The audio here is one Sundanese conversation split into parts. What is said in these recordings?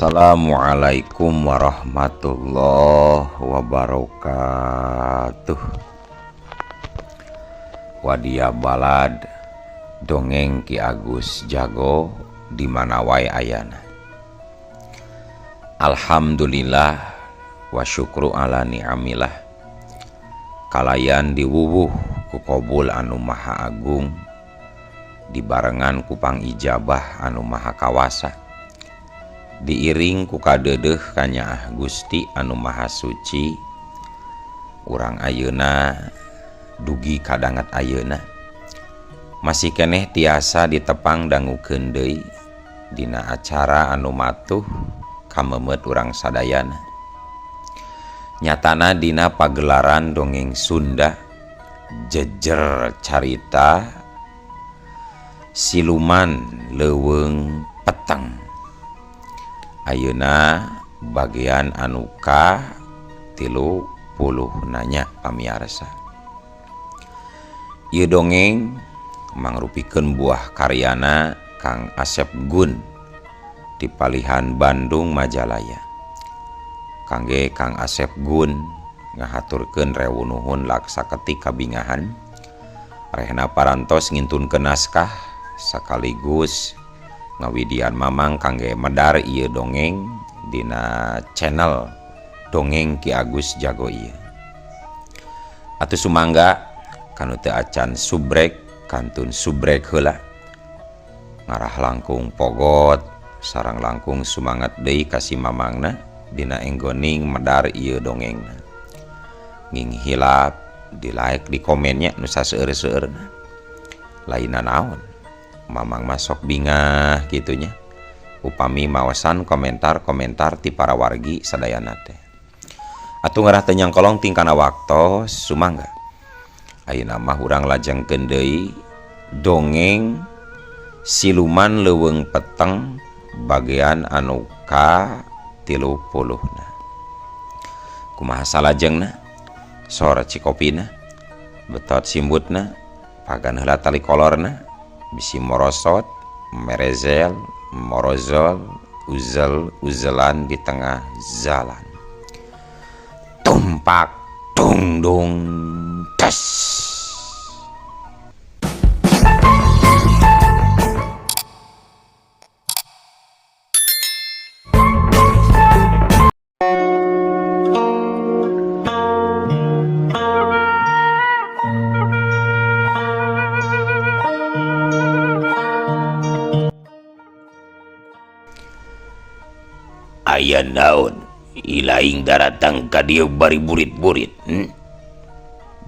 Assalamualaikum warahmatullahi wabarakatuh. Wadia balad dongeng Ki Agus Jago di mana wae ayana. Alhamdulillah wa syukru ala ni'amillah. Kalayan diwuwuh ku qabul anu maha agung, dibarengan ku pangijabah anu maha kawasa, diiring ku kadeudeuh kanyaah Gusti anu maha suci. Urang ayeuna dugi kadangat ayeuna masih keneh tiasa ditepang dangukeun deui dina acara anu matuh kamemeut urang sadayana. Nyatana dina pagelaran dongeng Sunda jejer carita siluman leuweung peteng. Ayeuna bagian anu ka 30 nanya pamiarsa. Ieu dongeng mangrupikeun buah karyana Kang Asep Gun di Palihan Bandung Majalaya. Kangge Kang Asep Gun ngahaturkeun rewu nuhun laksa ketik kabingahan rehna parantos ngintunkeun naskah sekaligus ngawidian mamang kangge medar ieu dongeng dina channel Dongeng Ki Agus Jago ieu. Atuh sumangga kanu teu acan subrek kantun subrek heula, ngarah langkung pogot sareng langkung sumangat deui ka si mamangna dina enggoning medar ieu dongengna. Nging hilap di like di komennya nu saseueur-seueurna. Lainna naon, mamang masok bingah gitunya upami mawasan komentar-komentar ti para wargi sadayana teh. Atuh ngarah teu nyangkolong tingkana waktos sumangga. Ayeuna mah urang lajengkeun deui dongeng siluman leuweung peteng bagian anu ka 30-na. Kumaha salajengna? Sor cikopina, betot simbutna, pagan heula tali kolorna, bisi morosot, merezel, morozol, uzel, uzelan di tengah jalan. Tumpak, tung dung, tes. Aya naon ilaing daratang ka dieu bari burit-burit,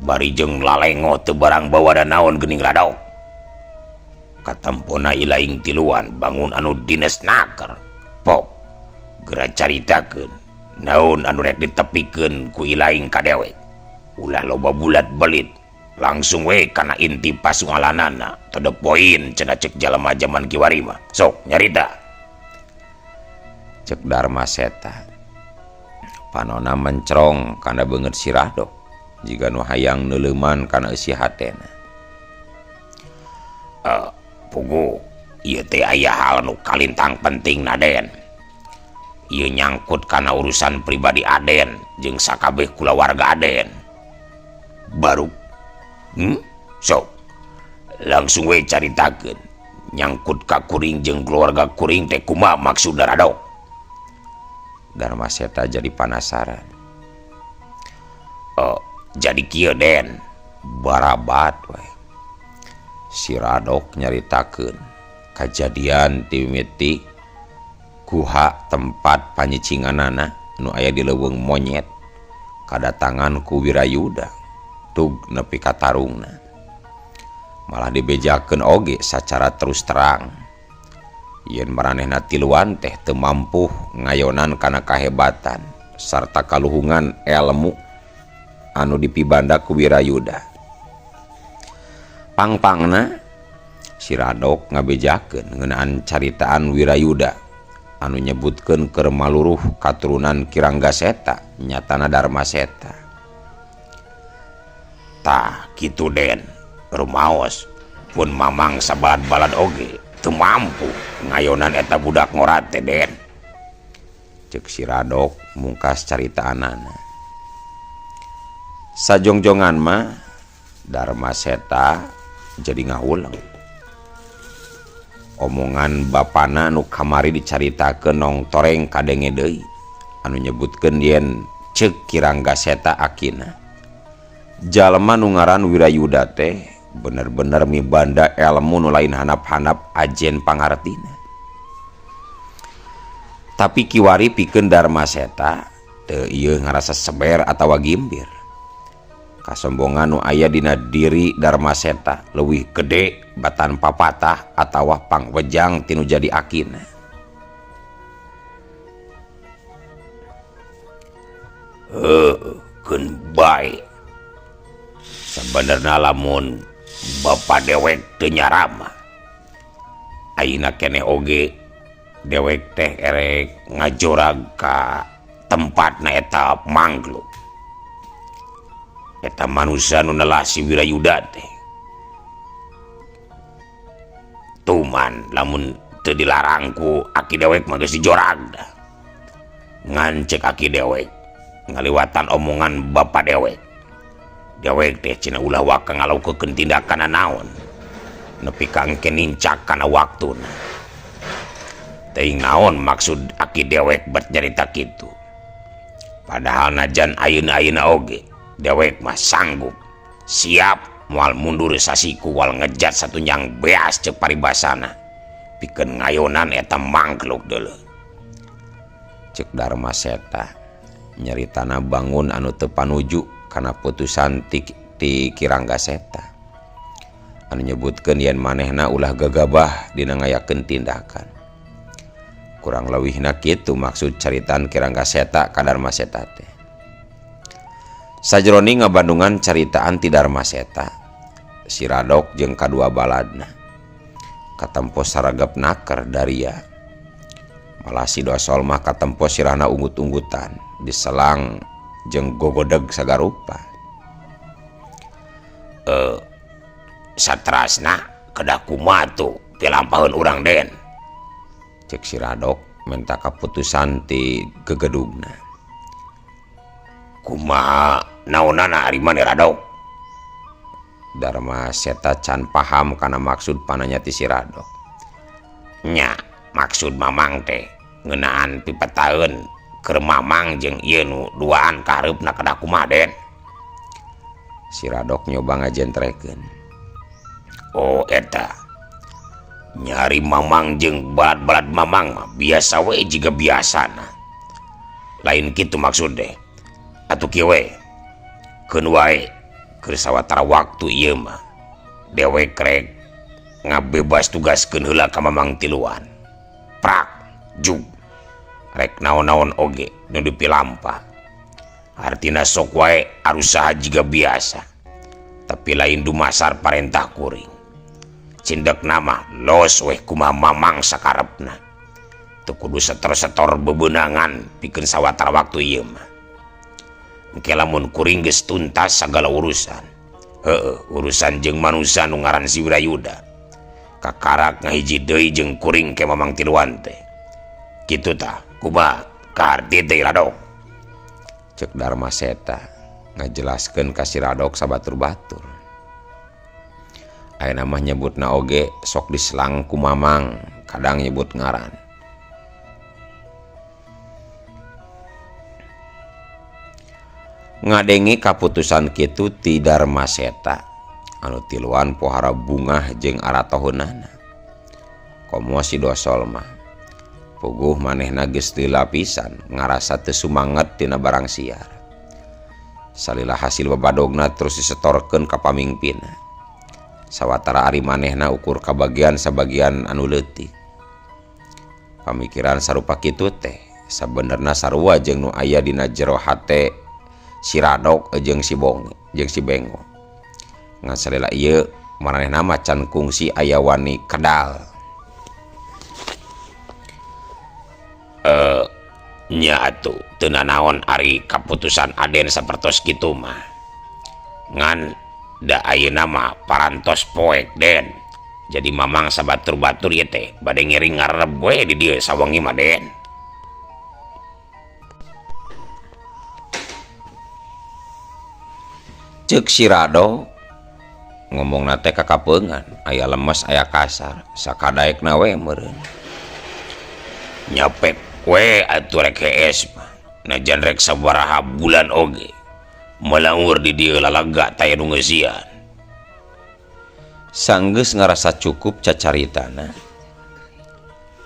Bari jeung lalengo teu barang bawa naon geuning radok. Katampona ilaing tiluan bangun anu dinas naker. Pok geura caritakeun naon anu rek ditepikeun ku ilaing ka dewek. Ulah loba bulat belit, langsung we kana inti pasualanana, to the point cenah cek jalma jaman kiwari mah. Sok nyarita. Cek Dharma Seta panona mencrong kana beungeut si Radok jiga nu hayang neuleuman kana eusi hatena. Pugu ieu teh aya hal nu kalintang penting Aden. Ieu nyangkut kana urusan pribadi Aden jeung sakabeh kulawarga Aden. Baru sok langsung we caritakeun nyangkut ka kuring jeung keluarga kuring teh kumaha maksudna Radok. Dharma Seta jadi panasaran. Oh, jadi kieu Den, barabat we. Si Radok nyaritakeun kajadian timiti guha tempat panyicinganana nu aya di leuweung monyet kadatangan ku Wirayuda tug nepi ka tarungna. Malah dibejakeun oge sacara terus terang yen maranehna tiluan teh teu mampu ngayonan kana kahebatan sarta kaluhungan elmu anu dipibanda ku Wirayuda. Pangpangna si Radok ngabejakeun ngeunaan caritaan Wirayuda anu nyebutkeun keur maluruh katurunan Ki Rangga Seta nyatana Dharma Seta. Tah kitu Den, rumaos pun mamang sabat balad oge teu mampu ngayonan eta budak ngora teh Den. Cek si Radok mungkas caritaanana. Sajongjongan mah Dharma Seta jadi ngahuleng. Omongan bapana nu kamari dicaritakeun nong toreng kadenge deui anu nyebutkeun yen ceuk Ki Rangga Seta akina. Jalma nu ngaran Wirayuda teh bener-bener mibanda elmu nu lain hanap-hanap ajen pangartina. Tapi kiwari pikeun Dharma Seta teu ieu ngarasa seber atawa gimbir. Kasombongan nu aya dina diri Dharma Seta leuwih gede batan papatah atawa pangwejang tinu jadi akina. Heuh, keun bae. Sabenerna lamun bapa dewek teu nyarama. Ayeuna keneh oge dewek teh erek ngajorag ka tempatna eta manggluk. Eta manusia nu nelah si Wirayuda teh. Tuman lamun teu dilarang ku aki dewek mah geus dijorag dah. Ngan cek aki dewek ngaliwatan omongan bapa dewek. Dewek teh cenah ulah waka ngalaukeun tindakan naon. Nepi ka engke nincak kana waktuna. Teuing naon maksud aki dewek bet nyarita kitu. Padahal najan ayeuna-ayeuna oge dewek mah sanggup siap moal mundur sasiku wal ngejat satunjang beas cek paribasana pikeun ngayonan eta mangkluk deuleu. Cek Dharma Seta nyaritana bangun anu teu panuju kana putusan ti Ki Rangga Seta anu nyebutkeun yen manehna ulah gagabah dina ngayakeun tindakan. Kurang leuwihna kitu maksud caritaan Ki Rangga Seta ka Dharma Seta teh. Sajroning ngabandungan caritaan ti Dharma Seta, si Radok jeung kadua baladna katempo saragap naker daria. Malah si Dosol mah katempo sirahna unggut-unggutan diselang jeung gogodeg sagarupa. Satrasna kedah kumaha tuh pilampaheun urang Den? Cek si Radok menta kaputusan ti gegedugna. Kumaha naonana ari maneh Radok? Dharma Seta can paham kana maksud pananya ti si Radok. Nya maksud Mamang teh ngeunaan pipetaeun keur Mamang jeung ieu nu duaan kahareupna kedah kumaha Den? Si Radok nyoba ngajentrekeun. Oh eta nyari Mamang jeung balad-balad Mamang mah biasa we jiga biasana. Lain kitu maksud deh. Atuh kieu we. Keun wae keur sawatara waktu ieu mah dewek rek ngabebas tugaskeun heula ka Mamang tiluan. Prak jug rek naon-naon oge nu dipilampah. Artina sok wae arusaha jiga biasa. Tapi lain dumasar parentah kuring. Cindek nama los weh kumaha Mamang sakarepna. Teu kudu setor-setor bebenangan pikeun sawatara waktu ieu mah. Engke lamun kuring geus tuntas sagala urusan. Heueuh, urusan jeung manusa nu ngaran si Wirayuda. Kakarak ngahiji deui jeung kuring ke Mamang tiluan teh. Kitu tah, kumaha kaharti teh Radok? Cek Dharma Seta ngajelaskeun ka si Radok sabatur-batur. Ayeuna mah nyebutna oge sok diselang ku Mamang, kadang nyebut ngaran. Ngadenge kaputusan kitu ti Dharma Seta anu tiluan pohara bungah jeung aratoheunana. Komo si Dosol mah puguh manehna geus lila pisan ngarasa teu sumanget tina barang siar. Salila hasil babadogna terus disetorkeun ka pamingpinna. Sawatara ari manehna ukur kabagian sabagian anu leutik. Pamikiran sarupa kitu teh sabenerna sarua jeung nu aya dina jero hate si Radok jeung si Bonge jeung si Bengo. Ngan salila ieu maranehna mah can kungsi aya wani kedal. Nya atuh teu nanaon ari kaputusan Aden sapertos kitu mah. Ngan da ayeuna mah parantos poek Den. Jadi Mamang sabatur-batur ieu teh bade ngiring ngarep we di dieu sawengi mah Den. Ceuk si Rado ngomongna teh kakapeungan, aya lemes aya kasar, sakadaekna we meureun. Nyapek we atuh rek hees mah. Najan rek sabaraha bulan oge. Melangur di dieu lalaga taya nu ngeusian. Sanggeus ngarasa cukup cacaritana.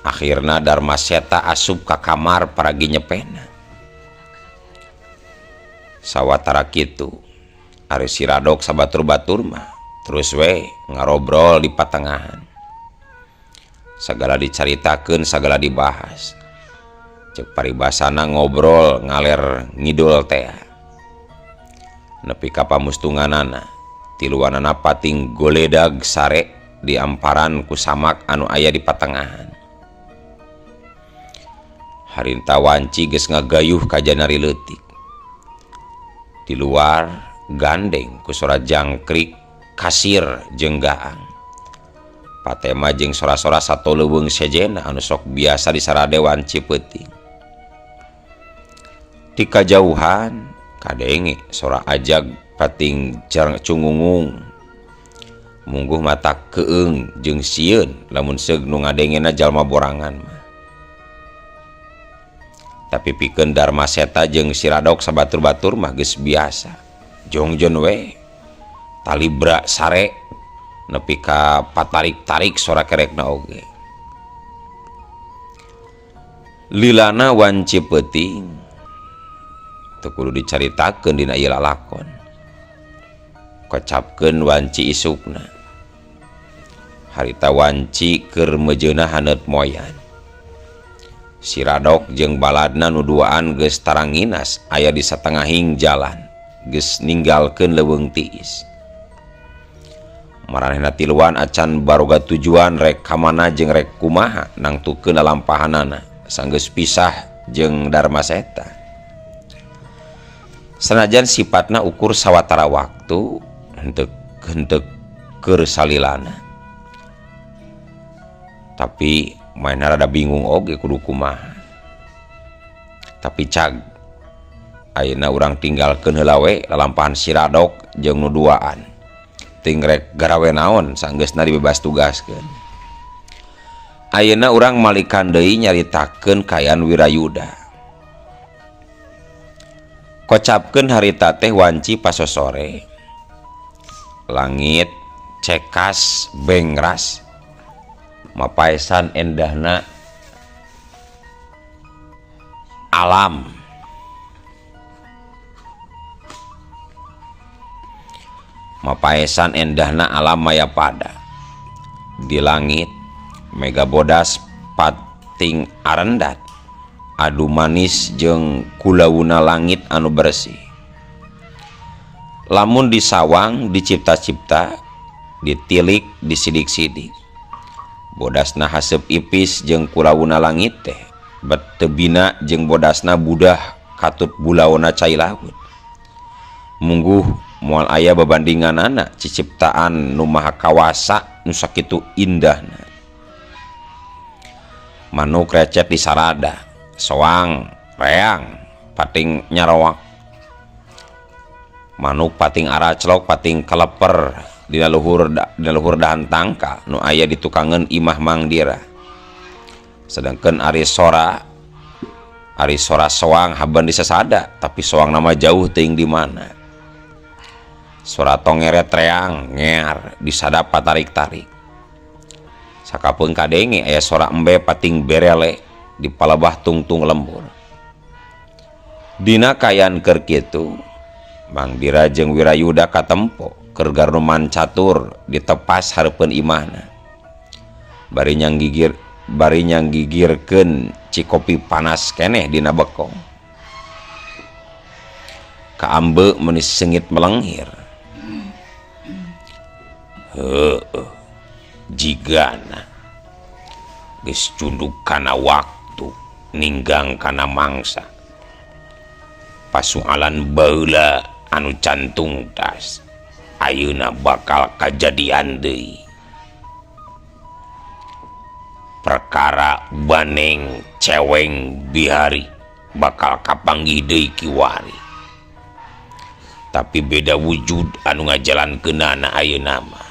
Akhirna Darma Seta asup ka kamar paragi nyepena. Sawatara kitu, ari si Radok sabatur-batur mah terus we ngarobrol di patengahan. Sagala dicaritakeun, sagala dibahas. Ceuk paribasana ngobrol ngaler ngidul tea. Nepi ka pamustunganana, tiluanana pating goledag sare di amparan ku samak anu aya di patengahan. Harinta wanci geus ngagayuh ka janari leutik. Di luar gandeng ku sora jangkrik kasir jeung gaang. Patema jeung sora-sora sato leuweung sejena anu sok biasa disarade wanci peuting. Ti kajauhan kadenge sora ajag pating cungungung. Mungguh mata keung jeung sieun lamun seug nu ngadengena jalma borangan mah. Tapi pikeun Darma Seta jeung si Radok sabatur-batur mah geus biasa. Jongjon we talibra sare nepi ka patarik-tarik sora kerekna oge. Lilana wanci peuting teu kudu dicaritakeun dina ieu lalakon. Kocapkeun wanci isukna. Harita wanci keur meujeuna haneut moyan. Si Radok jeung baladna nu duaan geus taranginas aya di satengahing jalan, geus ninggalkeun leuweung tiis. Maranehna tiluan acan baroga tujuan rek ka mana jeung rek kumaha nangtukeun lalampahanana sanggeus pisah jeung Darma Seta. Sanajan sifatna ukur sawatara waktu henteu henteu keur salilana. Tapi mainna rada bingung oge kudu kumaha. Tapi cag ayeuna urang tinggalkeun heula we lalampahan si Radok jeung nu duaan. Ting rek garawe naon sanggeusna dibebas tugaskeun. Ayeuna urang malikan deui nyaritakeun kaayaan Wirayuda. Kocapkeun harita teh wanci pasosore. Langit cekas bengras. Mapaesan endahna alam. Mapaesan endahna alam mayapada. Di langit mega bodas pating arendat. Adu manis jeung kulauna langit anu bersih. Lamun disawang dicipta-cipta, ditilik, disidik-sidik. Bodasna haseup ipis jeung kulauna langit teh bet teu bina jeung bodasna budah katut bulaona cai laut. Mungguh moal aya babandinganana ciciptaan nu maha kawasa nu sakitu indahna. Manuk recet di sarada, soang, reang, pating nyaroak. Manuk pating araclok, pating keleper dina luhur dahan tangka nu aya di tukangeun imah Mangdira. Sedangkan ari sora soang haben disesada, tapi soang nama jauh teuing di mana. Sora tongeret reang ngear disadap patarik-tarik. Sakapeung kadenge aya sora embe pating berele di palebah tungtung lembur. Dina kayan keur kitu, Mangdira jeung Wirayuda katempo keur garnuman catur ditepas hareupeun imahna. Bari nyanggigirkeun cikopi panas keneh dina bekong. Kaambe meuni seungit melenghir. Heueuh, jigana geus cunduk kana waktu ninggang kana mangsa. Pasualan baheula anu cantung tas ayeuna bakal kajadian deui. Perkara Baneng Ceweng Bihari bakal kapanggih deui kiwari. Tapi beda wujud anu ngajalankeunana ayeuna mah.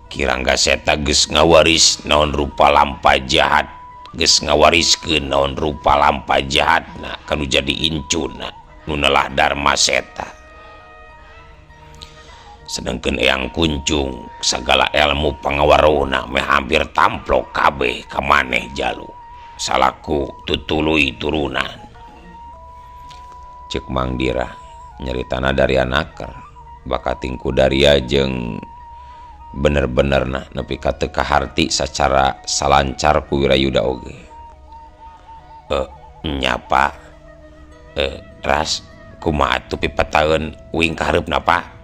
Ki Rangga Seta geus ngawaris naon rupa lampa jahat, geus ngawariskeun naon rupa lampa jahatna kanu jadi incuna nu nelah Dharma Seta. Sedangkan Eyang Kuncung sagala ilmu pangawarona meh hampir tamplok kabeh ka maneh jalu salaku tutuluy turunan. Cek Mang Dira nyaritana Daria naker bakating ku Daria jeung bener-bener nah nepi ka teu kaharti sacara salancar ku Wirayuda oge. Nya, Pak, ras kumaha atuh pipataeun uing ka hareupna, Pak?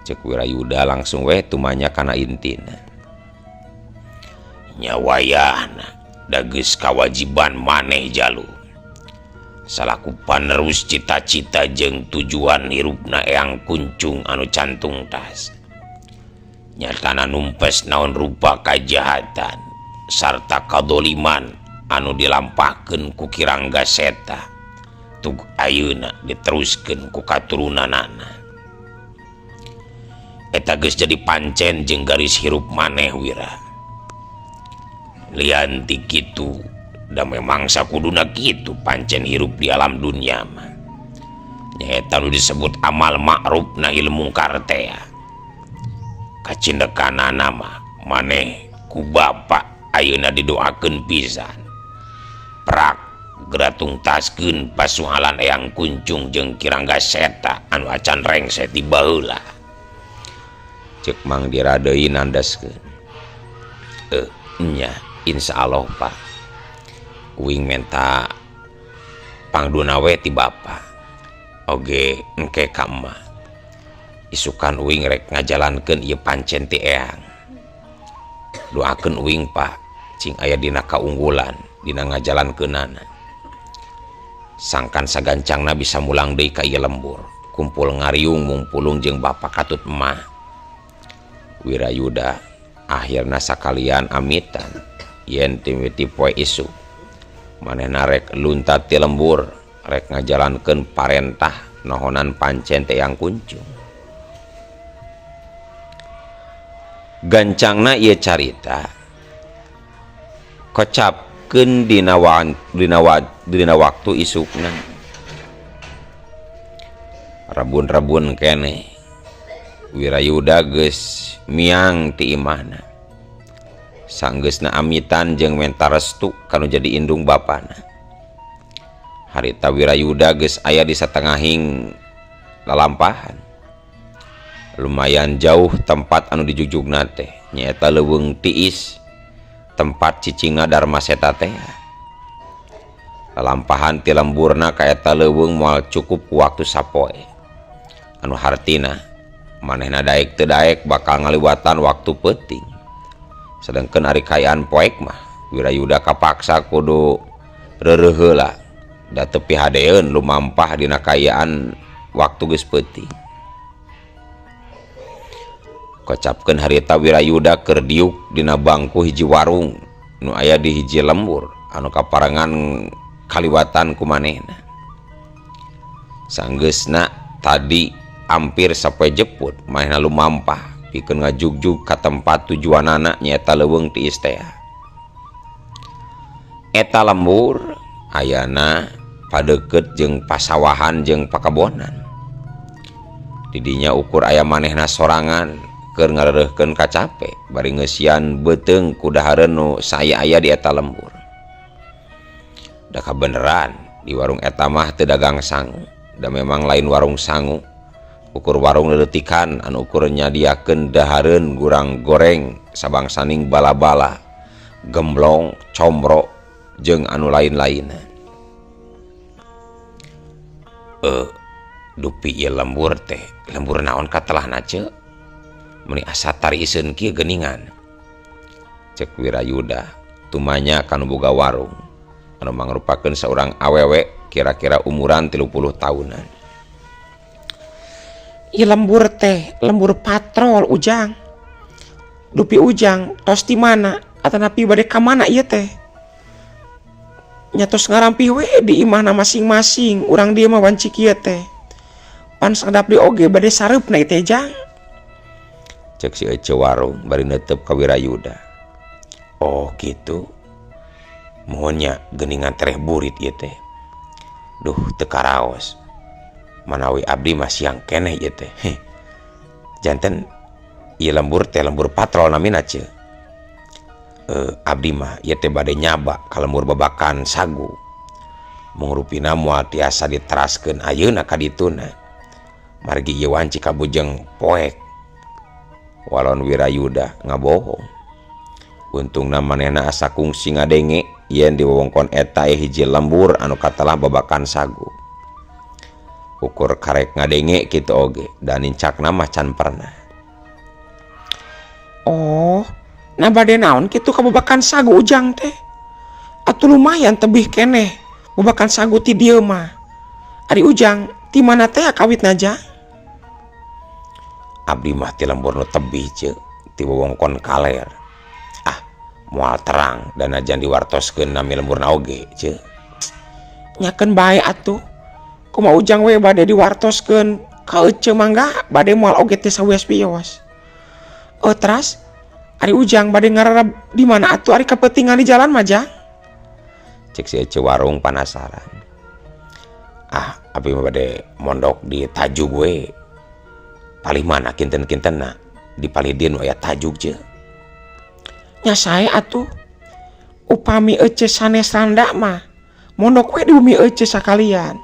Cek Wirayuda langsung we tumanya kana intina. Nya wayahna da geus kawajiban maneh jalu salaku panerus cita-cita jeung tujuan hirupna Eyang Kuncung anu can tungtas, nyatana numpes naon rupa kajahatan sarta kadoliman anu dilampahkeun ku Ki Rangga Seta tug ayeuna diteruskeun ku katurunanana. Eta geus jadi pancen jeung garis hirup maneh, Wira. Lian ti kitu da memang sakuduna kitu pancen hirup di alam dunia mah, nyaeta nu disebut amal ma'ruf nahil mungkar teh. Kacindekanana mah maneh ku bapak ayeuna didoakeun pisan prak geura tungtaskeun pasualan Eyang Kuncung jeung Ki Rangga Seta anu acan rengse ti baheula. Cek Mang Dira deui nandaskeun. Nya, insya Allah, Pak. Uing menta pangduna we ti Bapak oge engke ka emak. Isukan uing rek ngajalankeun ieu pancen ti Eyang. Doakeun uing, Pak, cing aya dina kaunggulan dina ngajalankeunana, sangkan sagancangna bisa mulang deui ka ieu lembur, kumpul ngariung mungpulung jeung Bapak katut emah. Wirayuda akhirna sakalian amitan yen timiti poe isuk manehna rek luntat ti lembur, rek ngajalankeun parentah nohonan pancen ti Eyang Kuncung. Gancangna ieu carita kocapkeun dina waktu isukna. Rabun-rabun keneh Wirayuda geus miang ti imahna. Sanggeusna amitan jeung menta restu kanu jadi indung bapana. Harita Wirayuda geus aya di satengahing lalampahan. Lumayan jauh tempat anu dijugjugna teh, nyaeta Leuweung Tiis, tempat cicingna Dharma Seta teh. Lalampahan ti lemburna ka eta leuweung moal cukup ku waktu sapoe, anu hartina manehna daek teu daek bakal ngaliwatan waktu peuting. Sedengkeun ari kaayaan poek mah Wirayuda kapaksa kudu reureuh heula da teu pihadeeun lumampah dina kaayaan waktu geus peuting. Kocapkeun harita Wirayuda keur diuk dina bangku hiji warung nu aya di hiji lembur anu kaparengan kaliwatan ku manehna. Sanggeusna tadi ampir sapoe jeput manehna lumampah pikeun ngajugjug ka tempat tujuanana, nyaeta Leuweung Tiis teh. Eta lembur ayana padeukeut jeung pasawahan jeung pakabonan. Didinya ukur aya manehna sorangan keur ngareureurkeun kacape bari ngeusian beuteung ku dahareun nu saaya-aya di eta lembur. Da kabeneran di warung eta mah teu dagang sangu, da memang lain warung sangu. Ukur warung leletikan anu ukur nyadiakeun dahareun gurang goreng sabangsaning bala-bala, gemblong, combro jeung anu lain-lainna. Dupi ieu lembur teh, lembur naon katelahna, Ceu? Meuni asa tariiseun kieu geuningan. Cek Wirayuda tumanya kanu boga warung anu mangrupakeun saurang awewe kira-kira umuran 30 tahunan. Ieu lembur teh lembur patrol, Ujang. Dupi Ujang tos di mana atanapi bade ka mana ieu teh? Nya tos ngarampih we di imahna masing-masing urang dieu mah wanci kieu teh. Pan sakedap deui oge bade sareupna ieu teh Jang. Cek si Ece warung bari neuteup ka Wirayuda. Oh kitu. Muhun nya geuningan tereh burit ieu teh. Duh teu karaos. Manawi abdi mah siang keneh ieu teh. Heh. Janten ieu lembur teh lembur patrol namina ce. Abdi mah ieu teh bade nyaba ka lembur babakan sagu. Mung rupina moal tiasa diteraskeun ayeuna ka dituna. Margi ieu wanci kabujeng poek. Walon Wirayuda ngabohong. Untungna manehna asa kungsi ngadenge yen di wewengkon eta aya hiji lembur anu katelah babakan sagu. Ukur karek ngadenge kitu oge da nincakna mah can pernah. Oh, nah bade naon kitu ka babakan sagu Ujang teh? Atuh lumayan tebih keneh babakan sagu ti dieu mah. Ari Ujang ti mana teh kawitna Jang? Abdi mah ti lembur nu tebih ce, ti wewengkon kaler. Ah, moal terang da najan diwartoskeun nami lemburna oge ce. Nyakeun bae atuh. Kumaha Ujang we bade diwartoskeun ka ece mangga bade moal oge teh sawios-wios. Teras ari Ujang bade ngararab di mana atuh ari kapentingan di jalan mah Jang? Cek si Ece warung panasaran. Ah, abdi mah bade mondok di tajug we. Palih mana kinten-kintenna di palih dieu nu aya tajug ce. Nya sae atuh. Upami ece sanes randa mah mondok we di bumi ece sakalian.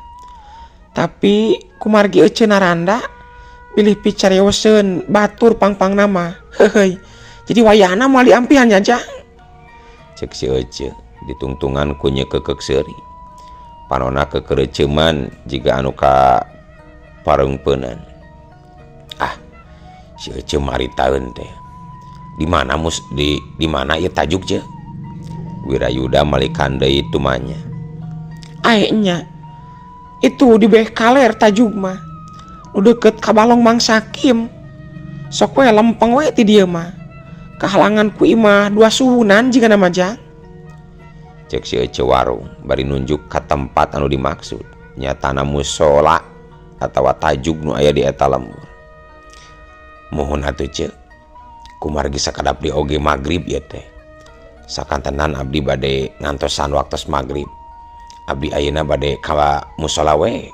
Tapi kumargi ece naranda bilih picarioseun batur pangpangna mah. Heuheuy. Jadi wayahna moal diampihan nya Jang. Cek si Ece ditungtungan ku nyekekeuk seuri. Panona kekereceuman jiga anu ka pareungpeunan. Ah, si Ece maritaeun teh. Di mana mus di, di mana ieu tajuk ce? Wirayuda malikan deui tumanya. Ae nya. Itu di beh kaler tajuk mah. Nu deukeut ka balong Mang Sakim. Sok we lempeng we ti dieu mah. Kahalangan ku imah dua suhunan jiga nama Jang. Cek si Ece warung bari nunjuk ka tempat anu dimaksud. Nyatana musola atawa tajuk nu aya di eta lembur. Muhun atuh ce. Kumargi sakedap di oge magrib ieu teh. Sakantenan abdi bade ngantosan waktos magrib. Abdi ayeuna bade ka musola we.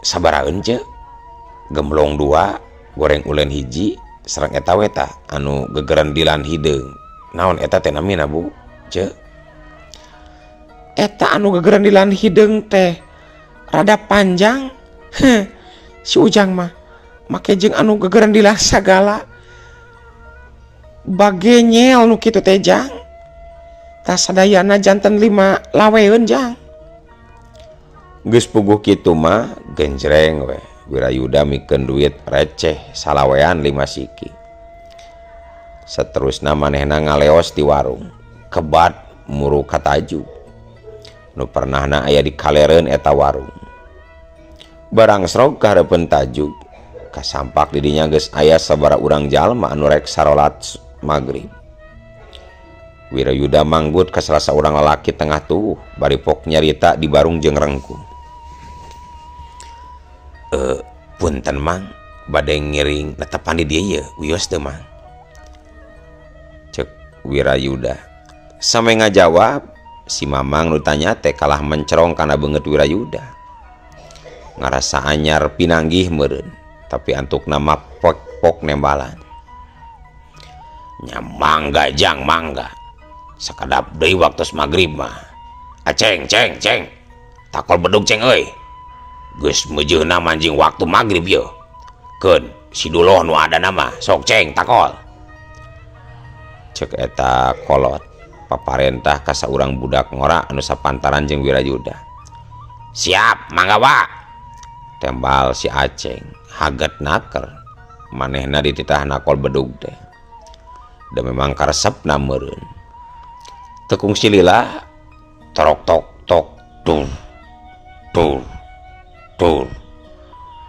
Sabaraeun ce? Gemblong 2, goreng ulen hiji, sareng eta we tah anu gegerendilan hideung. Naon eta teh namina Bu? Ce? Eta anu gegerendilan hideung teh rada panjang. Heh, si Ujang mah make jeung anu gegerendilan sagala. Bagenyel nu kitu teh Jang. Tas sadayana janten 5 laweun Jang. Geus puguh kitu mah genjreng we. Wirayuda mikeun duit receh salawean 5 siki. Saterusna manehna ngaleos di warung. Kebat muru ka tajuk. Nu pernahna aya di kalereun eta warung. Barang srog ka hareupeun tajuk, kasampak di dinya geus aya sabaraha urang jalma anu rek sarolat magrib. Wirayuda manggut ka salah saurang lalaki tengah tuh bari pok nyarita di barung jeung rengkung. Punten Mang, bade ngiring netepan di dieu ye, wios teu Mang? Cek Wirayuda. Sampe ngajawab, si Mamang nu tanya teh kalah mencerong kana beungeut Wirayuda. Ngarasa anyar pinanggih meureun, tapi antukna mah pok-pok nembalan. Nya mangga Jang, mangga. Sakedap deui waktos magrib mah. Aceng, ceng, ceng. Takol bedug ceng euy. Geus meujeuna manjing waktu magrib yeuh. Keun si Duloh nu adana mah sok ceng takol. Cek eta kolot paparentah ka saurang budak ngora anu sapantaran jeung Wirayuda. Siap, mangga Pak. Tembal si Aceng, haget naker. Manehna dititah nakol bedug teh. Da memang karesepna meureun. Teu kungsi lila torok tok tok tur tur tur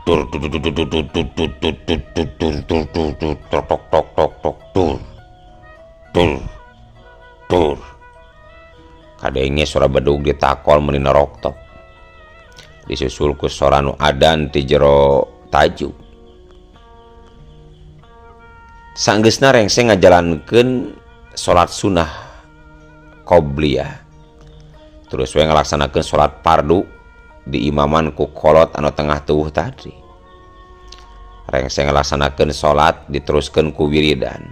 tur tur tur tur tur tur tur tur tur tur tur tur tur tur tok tok tok tok tok tur tur tur. Kadenge sora bedug ditakol meuni noroktok. Disusul ku sora nu adan ti jero tajuk. Sanggeusna rengse ngajalankeun salat sunah qobliyah. Terus we ngalaksanakeun salat fardu diimaman ku kolot anu tengah tuwuh tadi. Rengse ngalaksanakeun salat diteruskeun ku wiridan.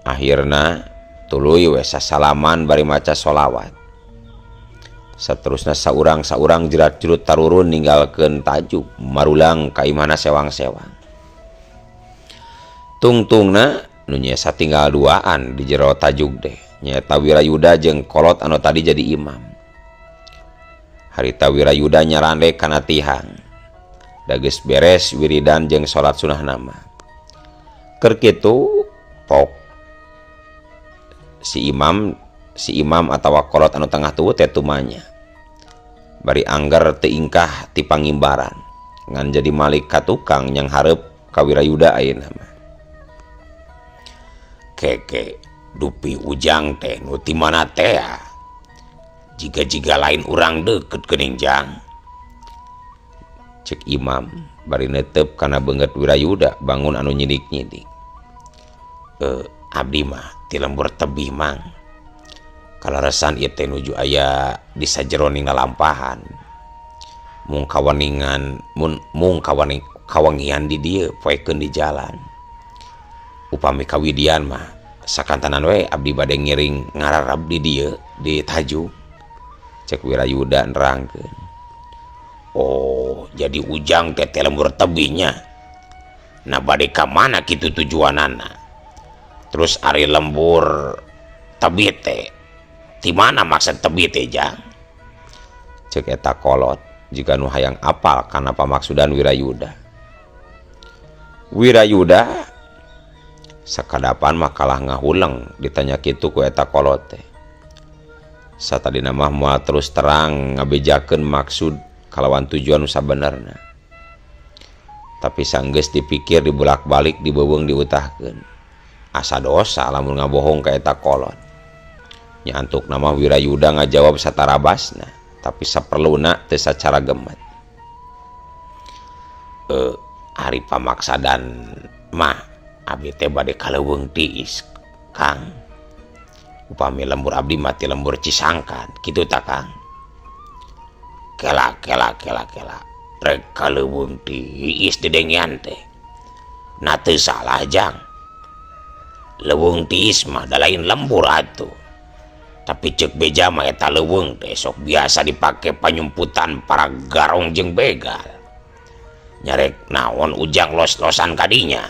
Akhirna tuluy we sasalaman bari maca sholawat. Saterusna saurang-saurang jerat-jerut tarurun ninggalkeun tajuk marulang ka imahna sewang-sewang. Tungtungna nu nyesa tinggal duaan di jero tajuk deh, nyaeta Wirayuda jeung kolot anu tadi jadi imam. Harita Wirayuda nyarande kana tihang. Da geus beres wiridan jeung salat sunah nama. Keur kitu pok si imam atawa kolot anu tengah tuwuh teh tumanya. Bari angger teu ingkah ti pangimbaran ngan jadi malik ka tukang yang hareup ka Wirayuda ayeuna mah. Keke dupi ujang teh nu ti mana teh? Jiga-jiga lain urang deukeut geuning jang. Cek imam bari netep kana beungeut Wirayuda bangun anu nyidik-nyidik. Abdi mah ti lembur tebih mang. Kaleresan ieu teh nuju aya di sajeroning lalampahan. Mung kawaningan mun mung kawaning kawangian di dieu poekeun di jalan. Upami kawidian mah sakantanan we abdi bade ngiring ngararab di dieu di tajuk. Cek Wirayuda nerangkeun. Oh, jadi ujang teh teh lembur tebihnya. Nah bade ka mana kitu tujuanana? Terus ari lembur tebih teh di mana maksud tebih teh jang? Cek eta kolot jika nu hayang apal kana pamaksudan Wirayuda. Wirayuda sakadapan mah kalah ngahuleng ditanya kitu ku eta kolot teh. Satadina mah moal terus terang ngabejakeun maksud kalawan tujuan nu sabenerna. Tapi sanggeus dipikir dibulak-balik dibeuweung diutahkeun. Asa dosa lamun ngabohong ka eta kolot. Nya antukna mah Wirayuda ngajawab satarabasna, tapi saperluna teu sacara gemet. Ari pamaksadan mah abdi teh bade ka leuweung tiis, Kang. Upami lembur abdi mah ti lembur Cisangkan, kitu ta Kang? Kela kela kela kela. Rek ka leuweung tiis didengean teh. Na teu salah jang. Leuweung tiis mah da lain lembur atuh. Tapi cek beja mah eta leuweung teh sok biasa dipake panyumputan para garong jeung begal. Nyarek naon ujang los-losan kadinya.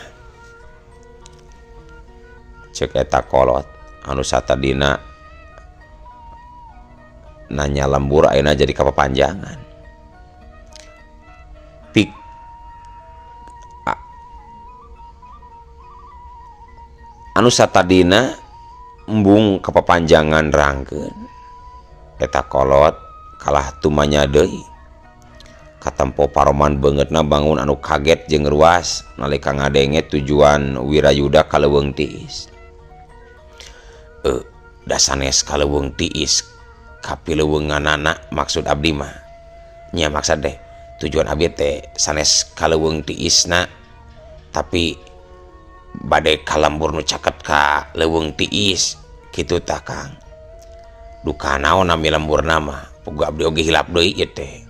Cek eta kolot anu satadina nanya lembur ayeuna jadi kapapanjangan. Pik anu satadina embung kapapanjangan rangkeun. Eta kolot kalah tumanya deui. Katempo paroman beungeutna bangun anu kaget jeung ruas nalika ngadenge tujuan Wirayuda ka leuweung tiis. Da sanes ka leuweung tiis kapileuweunganana maksud abdi mah. Nya maksud deh tujuan abdi teh sanes ka leuweung tiisna tapi bade ka lembur nu caket ka leuweung tiis kitu tah Kang. Duka naon nami lemburna mah puguh abdi oge hilap deui ieu teh.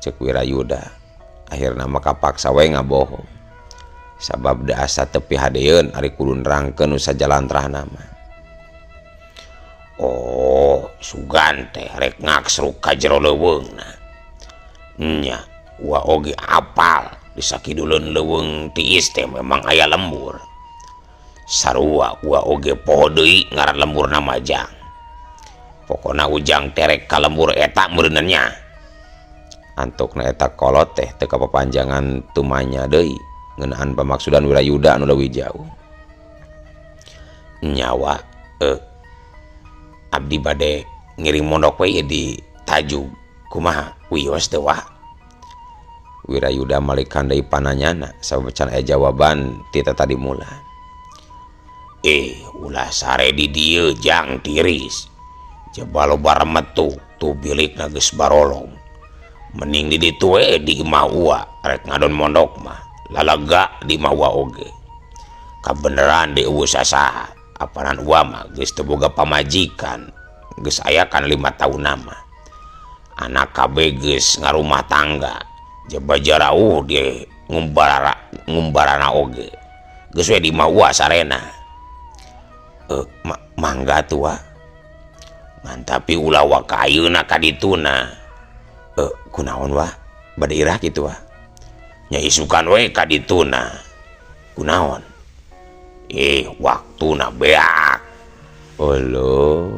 Cek Wirayuda akhirna mah kapaksa we ngabohong. Sabab da asa teu pihadeun ari kudu nerangkeun nu sajalantrahna mah. Oh, sugan teh rek ngaksruk ka jero leuweungna. Nya, wa oge apal di sakiduleun leuweung tiis teh memang aya lembur. Sarua wa oge poho deui ngaran lemburna mah jang. Pokona ujang teh rek ka lembur eta meureunna nya. Antukna eta kolot teh teu kapapanjangan tumanya deui ngeunaan pamaksudan Wirayuda anu leuwih jauh. Nyawa abdi bade ngiring mondok we di tajuk kumaha wios teu wa? Wirayuda malikan deui pananyana sabab can aya jawaban ti tadi mula. Ulah sare di dieu jang tiris. Jaba loba remetu tuh bilikna geus barolong. Mending di ditu we di imah Uwa rek ngadon mondok mah lalaga di imah Uwa oge. Kabeneran di eueuh sasaha apanan Uwa mah geus teu boga pamajikan geus aya kan 5 tahun mah. Anak kabeh geus ngarumah tangga jaba jarauh di ngumbarana oge. Geus we di imah Uwa sarena. Mangga tua. Ngan tapi ulah waka ayeuna ka dituna. Kunaon wa? Bade irah kitu wa? Nya isukan we ka dituna. Kunaon? Waktuna beak. Olo.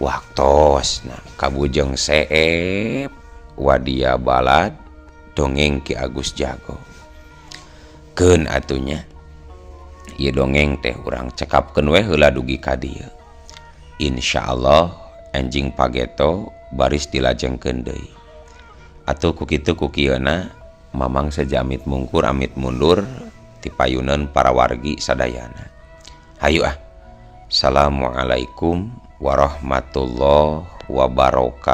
Waktosna kabujeng seep wadia balad dongeng Ki Agus Jago. Keun atunya. Ieu dongeng teh urang cekapkeun we heula dugi ka dieu. Insyaallah enjing pageto baris dilajengkeun deui. Atuh ku kitu ku kieuna Mamang seja amit mungkur amit mundur tipayuneun para wargi sadayana. Hayu ah. Assalamualaikum warahmatullahi wabarakatuh.